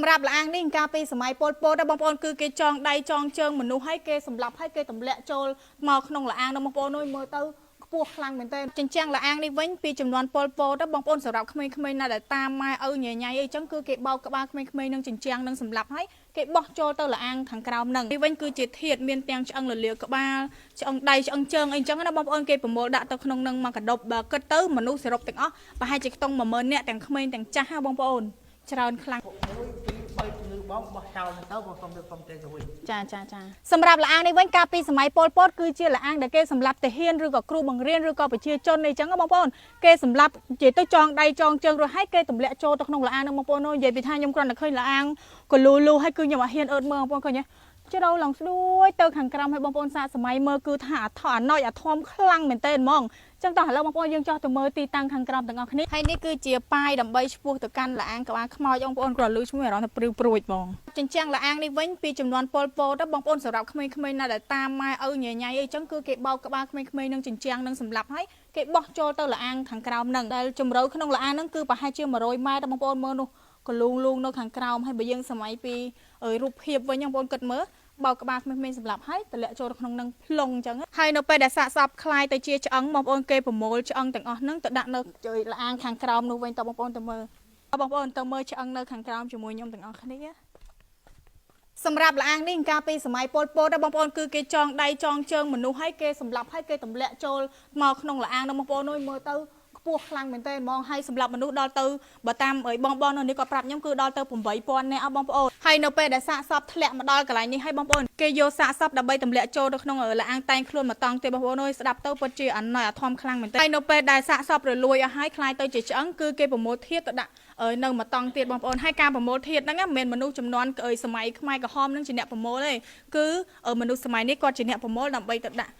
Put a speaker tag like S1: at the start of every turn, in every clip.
S1: សម្រាប់លាងនេះកាលពីសម័យប៉ុលពតបងប្អូនគឺគេចងដៃចងជើងមនុស្សឲ្យគេសម្លាប់ឲ្យគេទម្លាក់ចូលមកក្នុងលាងនោះបងប្អូនអើយមើលទៅខ្ពស់ខ្លាំងមែនទែនចិញ្ចាំងលាងនេះវិញពីចំនួនប៉ុលពតបងប្អូនសម្រាប់ក្មេងៗណាដែលតាមម៉ែឪញញ៉ៃអីចឹងគឺគេបោកក្បាលក្មេងៗនឹងចិញ្ចាំងនឹងសម្លាប់ឲ្យគេបោះចូលទៅលាងខាងក្រោមនឹងនេះវិញគឺជាធាតមានទាំងឆ្អឹងលលាក្បាលឆ្អឹងដៃឆ្អឹងជើងអីចឹងណាបងប្អូនគេប្រមូលដាក់ទៅក្នុងនឹងមកកដប់បើគិតទៅមនុស្សសរុបទាំងអស់ប្រហែលជាខ្ទង់10000នាក់ទាំងក្មេងទាំងចាស់ហ่าបងប្អូនច្រើនខ្លាំង
S2: 1 2 3ជំងឺបងបោះចោលទៅបងសុំទៅសុំទេទៅវិញ
S1: ចាចាចាសម្រាប់លាងនេះវិញកាលពីសម័យប៉ុលពតគឺជាលាងដែលគេសម្លាប់ទាហានឬក៏គ្រូបង្រៀនឬក៏ប្រជាជនអីចឹងបងប្អូនគេសម្លាប់និយាយទៅចងដៃចងជើងរួចហើយគេទម្លាក់ចូលទៅក្នុងលាងហ្នឹងបងប្អូននិយាយពីថាខ្ញុំគ្រាន់តែឃើញលាងកលូលូហើយគឺខ្ញុំអត់ហ៊ានអើតមើលបងប្អូនឃើញទេជ្រៅឡើងស្ដួយទៅខាងក្រោមឲ្យបងប្អូនសាកសម័យមើលគឺថាអាថអាណោចអាធំខ្លាំងមែនតើហ្មងចឹងតោះឥឡូវបងប្អូនយើងចោះទៅមើលទីតាំងខាងក្រោមទាំងអស់គ្នាហើយនេះគឺជាប៉ាយដើម្បីឆ្ពោះទៅកាន់លាងក្បាលខ្មោចបងប្អូនគ្រាន់លឺឈ្មោះអារម្មណ៍ថាព្រឺព្រួចហ្មងចិញ្ចាំងលាងនេះវិញពីចំនួនប៉ុលពតបងប្អូនសម្រាប់ក្មេងៗណាដែលតាមម៉ែឪញញ៉ៃអីចឹងគឺគេបោកក្បាលក្មេងៗនឹងចិញ្ចាំងនឹងសម្លាប់ហើយគេបោះចូលទៅលាងខាងក្រោមនឹងដែលជម្រៅក្នុងលាងហ្នឹងគឺប្រហែលជា100ម៉ែត្របងប្អូនមើលនោះកលូងលូងនៅខាងក្រោមហើយបើយើងសម័យពីរូបភាពវិញបងប្អូនគិតមើលបោកក្បាលក្មេងៗសម្លាប់ហើយតម្លាក់ចូលក្នុងនឹងផ្លុងអញ្ចឹងហើយនៅពេលដែលសាកសពคล้ายទៅជាឆ្អឹងបងប្អូនគេប្រមូលឆ្អឹងទាំងអស់ហ្នឹងទៅដាក់នៅលាងខាងក្រោមនោះវិញតបងប្អូនទៅមើលបងប្អូនទៅមើលឆ្អឹងនៅខាងក្រោមជាមួយខ្ញុំទាំងអស់គ្នាសម្រាប់លាងនេះកាលពីសម័យប៉ុលពតបងប្អូនគឺគេចងដៃចងជើងមនុស្សឲ្យគេសម្លាប់ឲ្យគេទម្លាក់ចូលមកក្នុងលាងនោះបងប្អូនអើយមើលទៅខ្ពស់ខ្លាំងមែនទែនហ្មងហើយសម្រាប់មនុស្សដល់ទៅបើតាមអើយបងបងនៅនេះគាត់ប្រាប់ខ្ញុំគឺដល់ទៅ8000នាក់អស់បងប្អូនហើយនៅពេលដែលសាកសពធ្លាក់មកដល់កន្លែងនេះហើយបងប្អូនគេយកសាកសពដើម្បីទម្លាក់ចូលទៅក្នុងលាងតែងខ្លួនមកតង់ទេបងប្អូនអើយស្ដាប់ទៅពិតជាអណយអធមខ្លាំងមែនទែនហើយនៅពេលដែលសាកសពរលួយអស់ហើយคล้ายទៅជាឆ្អឹងគឺគេប្រមូលធាតុទៅដាក់នៅមកតង់ទៀតបងប្អូនហើយការប្រមូលធាតុហ្នឹងមិនមែនមនុស្សចំនួនសម័យខ្មែរក្រហមហ្នឹងជាអ្នកប្រមូលទេគឺមនុស្សសម័យនេះគាត់ជាអ្នកប្រមូលដើម្បីទៅដាក់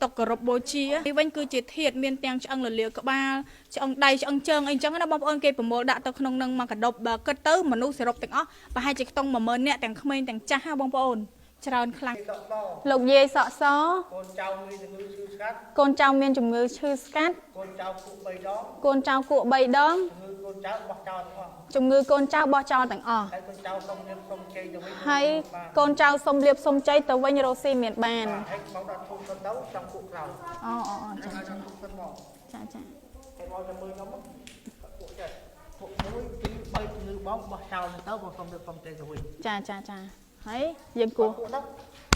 S1: តុកគោរពបូជានេះវិញគឺជាធាតុមានទាំងឆ្អឹងលលាក្បាលឆ្អឹងដៃឆ្អឹងជើងអីចឹងណាបងប្អូនគេប្រមូលដាក់ទៅក្នុងនឹងមកកដប់បើគិតទៅមនុស្សសរុបទាំងអស់ប្រហែលជាខ្ទង់10000នាក់ទាំងក្មេងទាំងចាស់ហ่าបងប្អូនច្រើនខ្លាំង
S2: សក់ស
S1: លោកយាយសក់ស
S2: កូនចៅមានជំងឺឈឺស្កាត់
S1: កូនចៅមានជំងឺឈឺស្កាត់
S2: កូនចៅគក់3ដង
S1: កូនចៅគក់3ដង
S2: ជំងឺកូនចៅបោះចោលទាំងអស់
S1: ជំងឺកូនចៅបោះចោលទាំងអស់
S2: ហើយកូនចៅសុំលៀបសុំជ័យទៅវិញ
S1: ហើយកូនចៅសុំលៀបសុំជ័យទៅវិញរស់ស៊ីមានបាន
S2: ហើយបងដល់ធំទៅទៅចង់គក់ក្រោយ
S1: អូអូអូចា
S2: ហើយដល់ធំទៅមក
S1: ចាចា
S2: ហើយបងទៅមើលខ្ញុំគក់ចេះគក់1 2 3ជំងឺបងបោះចោលទៅបងសុំលៀបសុំជ័យទៅវិញ
S1: ចាចាចាហើយយើងគោះ
S2: គក់ទៅ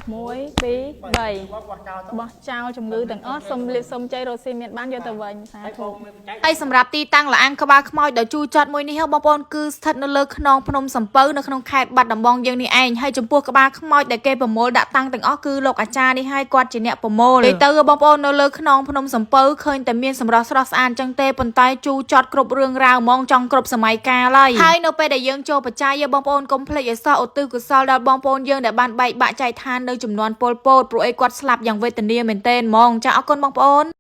S1: 1 2 3
S2: បងបោះចោលទៅ
S1: បោះចោលជំងឺទាំងអស់សុំលៀបសុំជ័យរស់ស៊ីមានបានយកទៅវិញសា
S2: ហើយ
S1: ធុ
S2: បងមានបច្ច័យ
S3: ហើយសម្រាប់ទីតាំងលាងក្បាលខ្មោចដ៏ជូរចត់មួយនេះហ៎បងប្អូនគឺស្ថិតនៅលើខ្នងភ្នំសំពៅនៅក្នុងខេត្តបាត់ដំបងយើងនេះឯងហើយចំពោះក្បាលខ្មោចដែលគេប្រមូលដាក់តាំងទាំងអស់គឺលោកអាចារ្យនេះហើយគាត់ជាអ្នកប្រមូលនិយាយទៅបងប្អូននៅលើខ្នងភ្នំសំពៅឃើញតែមានសម្រស់ស្រស់ស្អាតចឹងទេប៉ុន្តែជូរចត់គ្រប់រឿងរ៉ាវហ្មងចង់គ្រប់សម័យកាលហើយហើយនៅពេលដែលយើងចូលបច្ច័យបងប្អូនកុំភ្លេចឲ្យសោះឧទ្ទិសកុសលដល់បងប្អូនយើងដែលបានបែកបាក់ចែកឋាននៅចំនួនប៉ុលពតព្រោះអីគាត់ស្លាប់យ៉ាងវេទនាមែនទែនហ្មងចាអរគុណបងប្អូន។